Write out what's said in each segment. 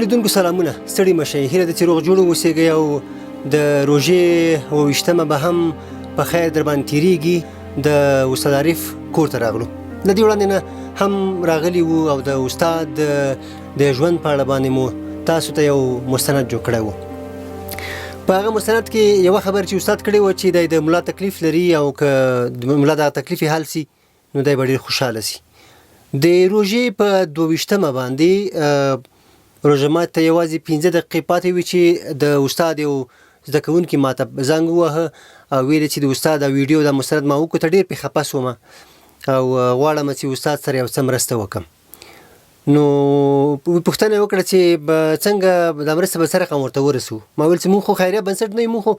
لیدونکو سلامونه، ستړي مه شئ. هیله ده چې روغ جوړ اوسېږئ او د روژې 27مه به هم په خیر در باندې تېرېږي. د استاد عارف کور ته راغلو، له دې وړاندې نه هم راغلي وو او د استاد د ژوند په اړه باندې مو تاسو ته یو مستند جوړ کړی و. په هغه مستند کې یوه خبره چې استاد کړې وه چې دی د ملا تکلیف لري او که د ملا دغه تکلیف یې حل سي نو دی به ډېر خوشحاله سي. د روژې په 22مه باندې روژه مات ته یوازې 5 دقیقې پاتې وي چې د استاد یو زده کوونکي ماته زنګ وواهه او ویل چې د استاد دا ویډیو دا مستند ما وکته، ډېر پرې خفه سوم او غواړم چې استاد سره یو څه مرسته وکړم. نو پوښتنه یې وکړه چې څنګه دا مرسته به څه رقم ورته ورسو. ما ویل چې موږ خو خیریه بنسټ نه یو، موږ خو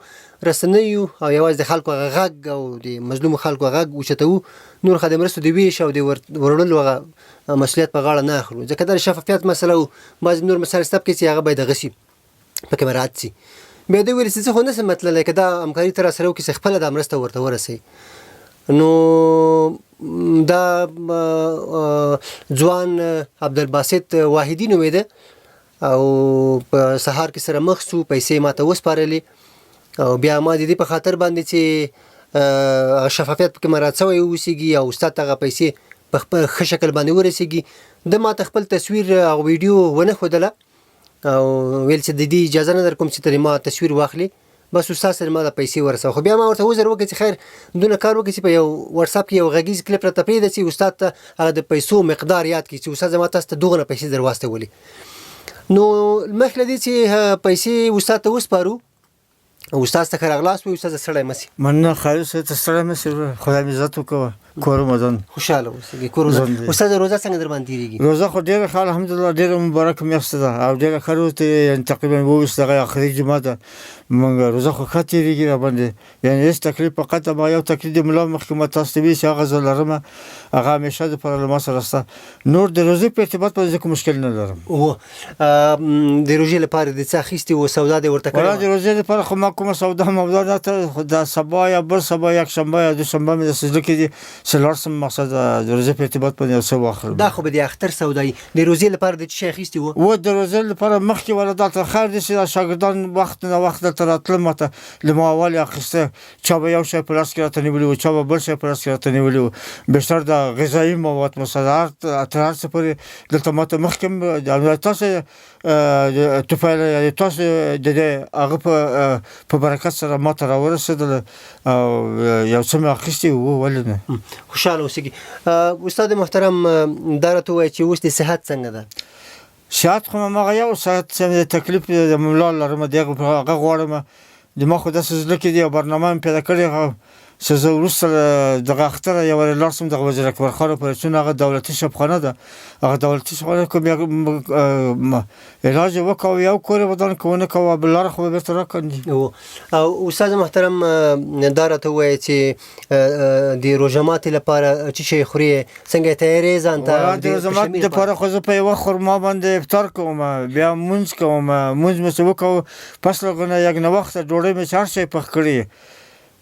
رسنۍ یو او یوازې د خلکو هغه غږ او د مظلومو خلکو غږ اوچتوو، نور خو د مرستو د ویش او د وروړلو هغه مسؤلیت په غاړه نه اخلو، ځکه دا د شفافیت مسله او بعضې نور مسایل شته پکې چې هغه باید هغه سي پکې مراعات سي. بیا دوی ویل چې زه خو نه سم تللی، که دا همکاري ته راسره وکړي چې خپله دا مرسته ورته ورسوي. نو دا ځوان عبدالباسط واحدي نومېده او په سهار کې سره مخ سو، پیسې ماته وسپارلې او بیا ما د دې په خاطر باندې چې شفافیت پکې مراعات سوی اوسېږي او استاد ته هغه پیسې په خپل ښه شکل باندې ورسېږي، ده ماته خپل تصویر او ویډیو ونه ښودله او ویل چې د دې اجازه نه درکوم چې ترې ما تصویر واخلي، بس استاد سره ما دا پیسې ورسوه. خو بیا ما ورته عذر وکړ چې خیر دونه کار وکړي چې په یو واتساپ کې یو غږیز کلیپ راته پرېږده چې استاد ته هغه د پیسو مقدار یاد کړي چې استاد زما تاسو ته دغونه پیسې در واستولې. نو مخکې له دې چې پیسې استاد ته وسپارو، استاد ته ښه راغلاست وایو. استاد ستړی مه سي. مننه خیر اوسې، ته ستړی مه سې وروره، خدای مې عزت وکوه، کور مدن خوشحاله اوسېږي. کور مدن. استاد روزه څنګه در باندې تېرېږي؟ روزه خو ډېره ښه الحمدلله، ډېره مبارکه میاشت ده او ډېره ښه روزه تېرېږي، یعنې تقریبا 27 دغه اخري جمعه ده. موږ روزه خو ښه تېرېږي را باندې، یعنې هېڅ تکلیف، فقط ما یو تکلیف د ملا مخکې ما تاسو ته ویل چې هغه زه لرم، هغه همیشه دپاره له ما سره شته. نور د روزې په ارتباط باندې زه کوم مشکل نه لرم. د روژې لپاره د څه اخیستي وو، سودا دې ورته کړې وه؟ د روژې لپاره خو ما کومه سودا مودا نه ته، خو دا سبا یا بل سبا یکشنبه یا دوشنبه مې داسې زړه کې دي چې لاړ شم، مقصد د روژې په ارتباط باندې یو څه واخلم. دا خو به د اختر سودا وي، د روژې لپاره د څه شی اخیستي وو؟ و د روژې لپاره مخکې ولا دلته خیر دی چې دا شاګردان وخت نه وخت دلته راتلل، ماته له ما اول یې اخیسته، چا به یو شی په لاس کې راته نیولي وو، چا به بل شی په لاس کې راته نیولي وو، بیشتر دا غذایي مواد مثلا تر هر څه پورې دلته ماته مخکې هم تاسو طفیل یعنې تاسو د دې هغه په برکت سره ماته راورسېدل او یو څه مې اخیستي وو، ولې نه. خوشحاله اوسېږي. استاد محترم دا راته ووایه چې اوس د صحت څنګه ده؟ صحت خو هماغه یو صحت چې د تکلیف د ملا لرم، د هغه غواړم. د ما خو داسې زړه کې دی یو برنامه مې پیدا کړې چې زه وروسته له دغه اختره یو وارې لاړ شم دغه وزیر اکبر خان پورې، څونه هغه دولتي شفخانه ده، هغه دولتي شفخانه کوم علاج یې وکاوه، یو کور یې ودان که ونه کاوه بل لاره خو به بېرته راکاندي. او استاد محترم دا راته ووایه چې د روژه ماتې لپاره څه شی خورې، څنګه یې تیارې ځان ته؟ د روژه ماتې لپاره خو زه په یوه خرما باندې افطار کوم، بیا مونځ کوم، مونځ مې چې وکاوه پس له هغه نه یک نوخته ډوډۍ مې چې هر شی پخ کړي،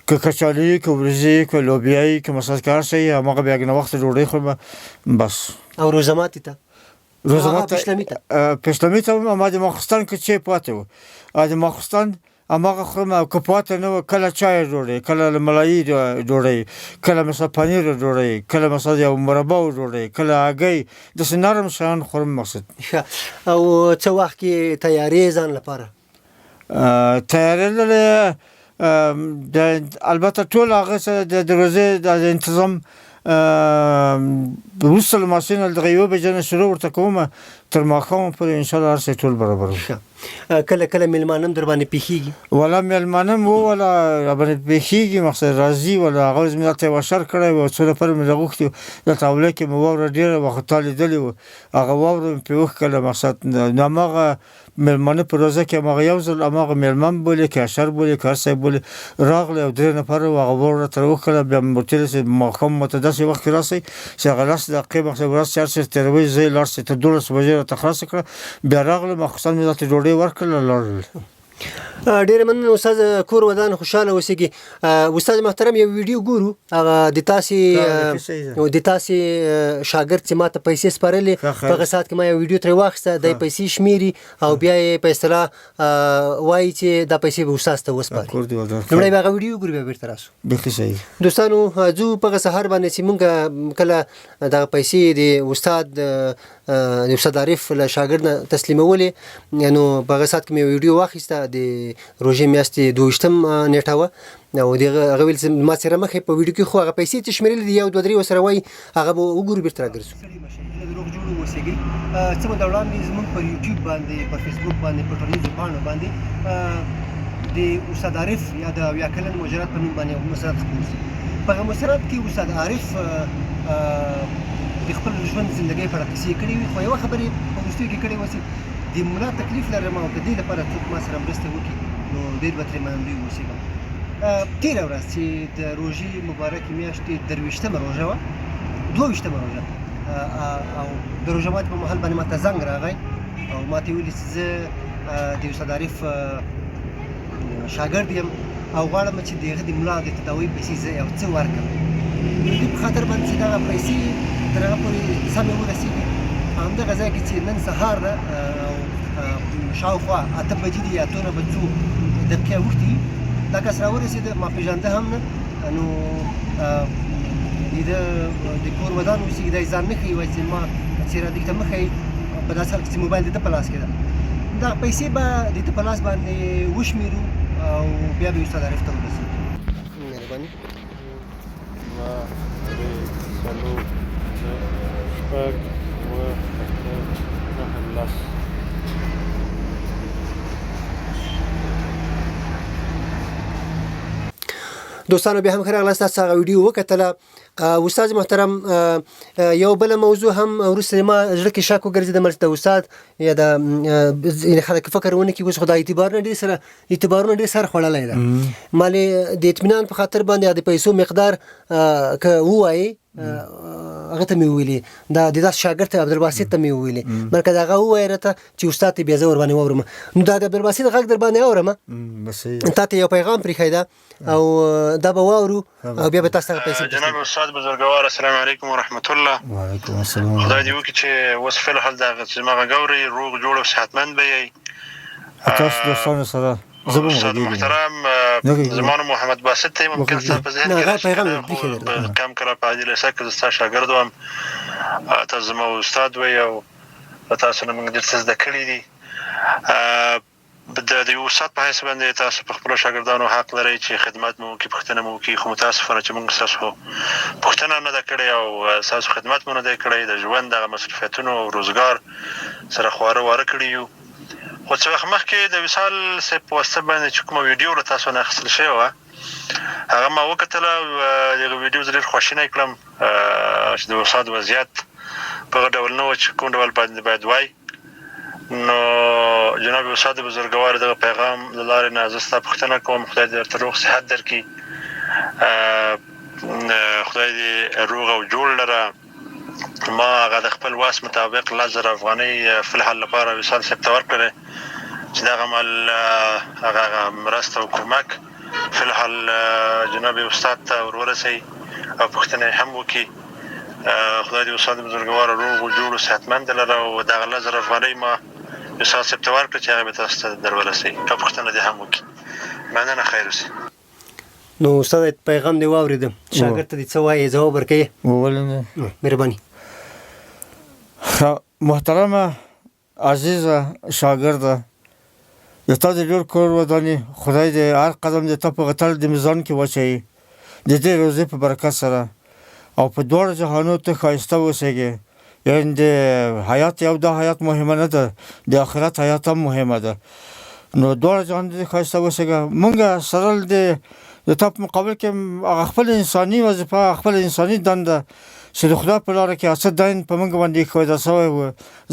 که کچالو که وریجې که لوبیا که مثلا که هر شی، هماغه بیا یک نوخته ډوډۍ خورم بس. او روژه ماتې ته؟ روژه ماتې پیشلمي ته ما د ماخوستن که چې پاتې و، د ماخوستن هماغه خورم، که پاتې نه و کله چای ډوډۍ، کله له ملایي ډوډۍ، کله مثلا پنیر ډوډۍ، کله مثلا یو مربا ډوډۍ، کله هګۍ، داسې نرم شیان خورم مقصد. ښه، او څه وخت کې تیارې ځان لپاره؟ تیارېدل البته ټول هغه څه د روزې د انتظام وروسته له ماسپښینه دغه یوه بجه نه شروع ورته کوم تر ماښامه پورې انشاءالله هر څه ټول برابر وي. کله کله مېلمانه هم در باندې پېښېږي؟ ولا مېلمانه هم وو، ولا را باندې پېښېږي، مقصد راځي. ولا هغه ورځ مې دلته یو اشر کړی و، څو نفر مې راغوښتي وو، دلته حوله کې مې واوره ډېره وه، خو تا لیدلې وه، هغه واوره مې پرې وښکله، مقصد نو هماغه مېلمانه په روزه کې هماغه یو ځل هماغه مېلمه هم بولي که اشر بولي که هر څه یې بولي، راغلی او درې نفره وو، هغه واوره راته راوښکله. بیا مې ورته ویل چې ماښام ماته داسې وخت کې راسئ چې هغه 10 دقیقې مخکې ورځ چې هر څه تېروئ ځئ لاړ شئ، تر 12 بجې راته خلاصه کړه. بیا راغلم، ماخوستن مې راته ډوډۍ ورکړله لاړل. ډیره مننه استاد، کور ودان، خوشاله اوسېږي. استاد محترم، یو ویډیو ګورو، هغه د تاسې د تاسې شاګرد چې ماته پیسې سپارلې، په هغه ساعت کې ما یو ویډیو ترې واخیسته. دی پیسې شمیري او بیا یې په اصطلاح وایي چې دا پیسې به استاد ته وسپاري. لومړی به هغه ویډیو وګورو، بیا بېرته راسو. بیخي صحیح. دوستانو، ځو په هغه سهار باندې چې مونږ کله دغه پیسې د استاد د استاد عارف له شاګرد نه تسلیمولې، نو په هغه ساعت کې مې ویډیو واخیسته. د روژې میاشتې 22 نیټه وه او دغه هغه ویل چې ما څېره مخې په ویډیو کې، خو هغه پیسې چې شمېرلې دي، 1 2 3 ورسره وایي، هغه به وګورو، بېرته راګرځو. روغ جوړ اوسېږئ. څه موده وړاندې زموږ پر یوټیوب باندې، پر فیسبوک باندې، په ټولنیزو پاڼو باندې د استاد عارف یا د 70 کلن مجرد په نوم باندې یو مستند خپور شو. په هغه مستند کې استاد عارف د خپل ژوند زندګۍ په اړه قصې کړې وي، خو یوه خبرې په وروستیو کې کړې وه چې د ملا تکلیف لرم او د دې لپاره څوک ما سره مرسته وکړي نو ډېر به ترې منندوی اوسېږم. تېره ورځ چې د روژې مبارکې میاشتې 23مه روژه وه، 22مه روژه، او د روژه ماتي په مهال باندې ماته زنګ راغی او ماته یې ویلي چې زه د استاد عارف شاګرد یم او غواړم چې د هغه د ملا د تداوۍ پیسې زه یو څه ورکړم. نو دې په خاطر باندې چې دغه پیسې تر هغه پورې سمې ورسېږي، په همدغه ځای کې چې نن سهار ده او شاوخوا 8 بجې دي یا 8 نه به څو دقیقې اوښتي، دا کس راورسېده، ما پېژانده هم نه. نو د ده د کور ودان اوسېږي، دا یې ځان نه ښیي، وایي چې ما څېره دوی ته مه ښیي، په داسې حال کې چې موبایل د ده په لاس کې ده. دغه پیسې به د ده په لاس باندې وشمېرو او بیا به استاد عارف ته ورسېږي. مهرباني. 2 3 4 5 6 7 8 9 10. دوستانو، بیا هم ښه راغلاست. تاسو هغه ویډیو وکتله. استاد محترم، یو بله موضوع هم وروسته ما زړه کې شک وګرځېد چې د استاد یا د یعنې خلک فکر ونه کړي، اوس خو دا اعتبارونه ډېر سره اعتبارونه ډېر سر خوړلی ده. مالې د اطمینان په خاطر باندې د پیسو مقدار که ووایې، هغه ته مې وویلې، دا د داسې شاګرد ته عبدالباسط ته مې وویلې، بلکې هغه ووایي راته چې استاد ته بیا زه ورباندې واورم. نو دا د عبدالباسط غږ در باندې اورم، تا ته یو پیغام پرېښی ده او دا به واورو او بیا به تاسو ته پیسې. جناب استاد بزرګوار، السلام علیکم ورحمت الله. وعلیکم السلام. خدای دې وکړي چې اوس فی الحال دا چې ما غږ اورئ، روغ جوړ او صحتمند به یئ. تاسو دوستانو سره زه به استاد محترم، زما نوم محمد باسط دی، ممکن ستا په ذهن کې راشي، کم کله په عادي لیسه کې زه ستا شاګرد وم، تاسو زما استاد وئ او له تاسو نه موږ ډېر څه زده کړي دي. د یو استاد په حیث باندې تاسو په خپلو شاګردانو حق لرئ چې خدمت مو وکړي، پوښتنه مو وکړي، خو متاسفانه چې موږ ستاسو پوښتنه نه ده کړې او ستاسو خدمت مو نه دی کړی. د ژوند دغه مصروفیتونو او روزګار سره خواره واره کړي یو. خو څه وخت مخکې د وصال صاحب په واسطه باندې چې کومه ویډیو له تاسو نه اخیستل شوې وه، هغه ما وکتله او دغه ویډیو زه ډېر خواشینی کړم چې د استاد وضعیت په هغه ډول نه و چې کوم ډول باندې باید وای. نو جناب استاد بزرګوار، دغه پیغام له لارې نه زه ستا پوښتنه کوم، خدای دې درته روغ صحت درکړي، خدای دې روغ او جوړ لره. ما هغه د خپل واس مطابق 10,000 افغانۍ فلحال لپاره وصال صاحب ته ورکړلې چې دغه مال هغه مرسته او کمک فلحال جناب استاد ته ور ورسوي او پوښتنه یې هم وکړي. خدای دې استاد بزرګوار روغ او جوړ او صحتمند لره او دغه 10,000 افغانۍ ما استاد صاحب ته ورکړه چې هغه به تاسو ته در ورسوي او پوښتنه دې هم وکړي. مننه، خیر اوسې. نو استاد، پیغام دی واورېده، شاګرد ته دې څه وایې، ځواب ورکوې؟ ولې نه. مهرباني. محترمه عزیزه شاګرده، د تا د ډېر کور وداني، خدای دې هر قدم د تا په غتل د میزان کې واچوي د دې روزې په برکت سره، او په دواړو جهانو ته ښایسته اوسېږې. یعنی د حیات یو دا حیات مهمه نه ده، د آخرت حیات هم مهمه ده. نو دواړه جهان دې ښایسته اوسېږه. مونږ سره دې د تا په مقابل کې هغه خپل انساني وظیفه، خپل انساني دنده چې د خدای په لاره کې هڅه دین په موږ باندې ایښودل شوی و،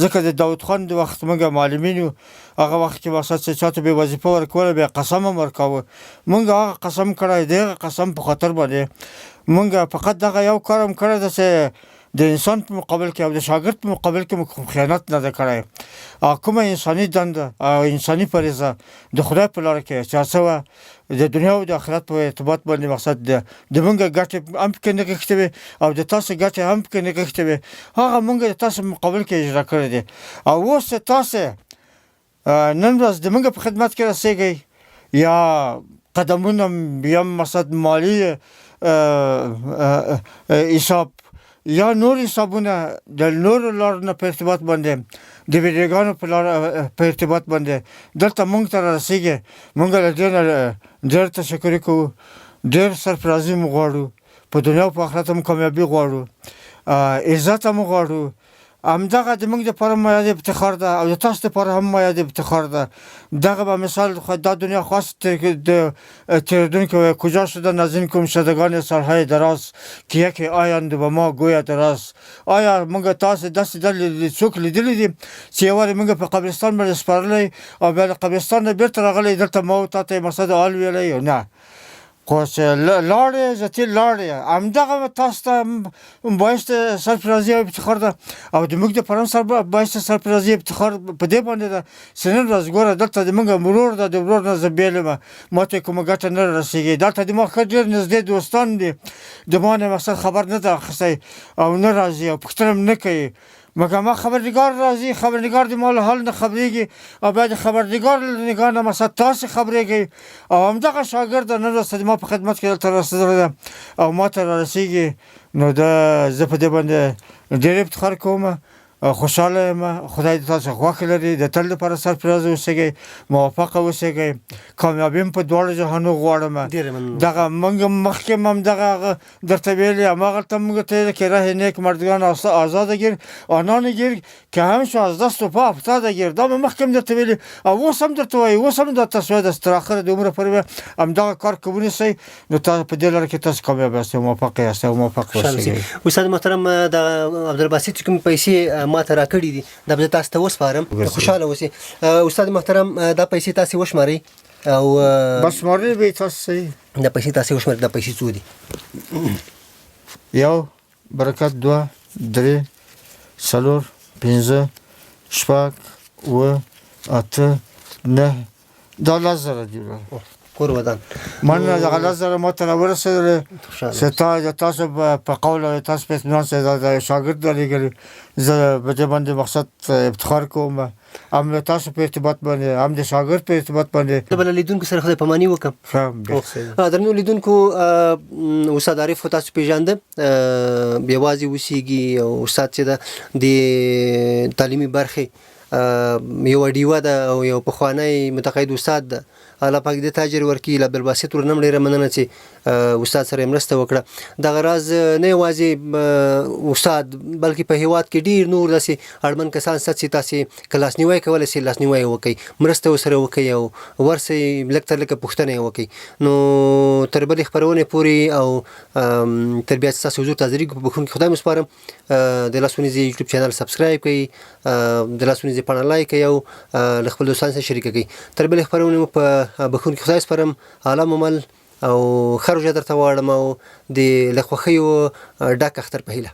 ځکه د داود خان د وخت موږ معلمین یو، هغه وخت کې به چې چاته به وظیفه ورکوله بیا قسم هم ورکاوه. موږ هغه قسم کړی، د هغه قسم په خاطر باندې موږ فقط دغه یو کار هم کړی ده چې د انسان په مقابل کې او د شاګرد په مقابل کې مو کوم خیانت نه دی کړی او کومه انساني دنده او انساني فریضه د خدای په لاره کې چې هڅه وه د دنیا او د آخرت په ارتباط باندې مقصد ده د مونږ ګټې هم پکې نغښتې وي او د تاسو ګټې هم پکې نغښتې وي، هغه مونږ د تاسو په مقابل کې اجرا کړې دي. او اوس چې تاسو نن ورځ د مونږ په خدمت کې رسیږئ یا قدمونه یا مقصد مالي حساب یا نور حسابونه د نورو لارو نه په ارتباط باندې د ویډیوګانو په لار په ارتباط باندې دلته مونږ ته رارسیږي، مونږ له دې نه ډېر تشکر کوو، ډېر سرفرازي مو غواړو، په دنیا او په آخرت هم کامیابي غواړو، عزت هم غواړو. همدغه د موږ لپاره معیار افتخار ده او د تاسو لپاره هم معیار افتخار ده. دغه به مثال خو دا دنیا خاص تیردونکو وی، کجا شده نزین کوم شدگان سرهای دراز که یکی آیند و ما گوید راز. آیا موږ تاسو داسې ډلې څوک لیدلي دي چې یو وارې موږ په قبرستان باندې سپارلی او بیا له قبرستان نه بیرته راغلی دلته ما او تاته یې مقصد حال ویلی؟ نه، خو چې لاړې عزتي لاړې، همدغه تاسو ته باعث سرفرازي او افتخار ده او د موږ دپاره هم سر باعث سرفرازي افتخار په دې باندې ده چې نن ورځ ګوره دلته د موږ ورور ده، د ورور نه زه بېل یم، ما ته کومه ګټه نه رسېږي. دلته د ما ښه ډېر نږدې دوستان دي، د ما نه مقصد خبر نه ده اخیستی او نه راځي او پوښتنه هم نه کوي، مګر ما خبرنګار راځي، خبرنګار د ما له حال نه خبرېږي او بیا د خبرنګار له نګاه نه مثلا تاسې خبرېږئ او همدغه شاګرد نن ورځ د ما په خدمت کې دلته رسېدلی ده او ما ته رارسېږي. نو ده زه په دې باندې ډېر افتخار کوم، خوشحاله یم. خدای دې تاسو خوښ لري، د تل لپاره سرفراز اوسېږئ، موفق اوسېږئ، کامیابي هم په دواړو جهانو غواړم. دغه موږ مخکې هم دغه درته ویلي، هماغلته موږ ته ویلي که ره نیک مردګان آزاده ګیر آنان ګیر که هم شو از دست و پا افتاده ګیر. دا مې مخکې هم درته ویلي او اوس هم درته وایي، اوس هم درته سوی ده، تر اخره د عمره پورې به همدغه کار که ونیسئ نو تاسو په دې لاره کې تاسو کامیاب یاست او موفق یاست او موفق اوسئ. استاد محترم، د عبدالباسط چې کوم پیسې ما ته راکړي دي دا به زه تاسو ته وسپارم، خوشحاله اوسئ. استاد محترم، دا پیسې تاسو وشمارئ او بس شمارلې به یې تاسو صحیح. دا پیسې تاسو وشمارئ، دا پیسې څو دي؟ یو برکت، دوه، درې، څلور، پنځه، شپږ، اووه، اته، نهه، دا 10,000 دي. کور ودان. مننه، دغه 10,000 ما ته راورسېدلې چې تا د تاسو په قول او تاسو په اطمینان سره دا د شاګرد رالیږلي. زه په دې باندې مقصد افتخار کوم، هم د تاسو په ارتباط باندې هم د شاګرد په ارتباط باندې. زه به له لیدونکو سره خدای پاماني وکړم. ښه، ډېر ښه. درنو لیدونکو، استاد عارف خو تاسو پېژانده، یوازې اوسېږي او استاد چې ده د تعلیمي برخې یوه ډیوه ده او یو پخوانی متقاعد استاد ده. الله پاک دې ته اجر ورکړي. له عبدالباسط ورور نه هم ډېره مننه چې استاد سره یې مرسته وکړه. دغه راز نه یوازې استاد بلکې په هیواد کې ډېر نور داسې اړمن کسان شته چې تاسې که لاسنیوی کولی شئ لاسنیوی یې وکړئ، مرسته ورسره وکړئ او ورسئ لږ تر لږه پوښتنه یې وکړئ. نو تر بلې خپرونې پورې او تر بیا چې ستاسو حضور ته حاضرېږو، په بښونکي خدای مو سپارم. د لاس ونیزې یوټیوب چینل سبسکرایب کړئ، د لاس ونیزې پاڼه لایک کړئ او له خپل دوستانو سره شریکه کړئ. تر بلې خپرونې مو په بښونکي خدای سپارم. عالم مل او ښه روژه درته غواړم او د له خوښیو ډک اختر په هیله.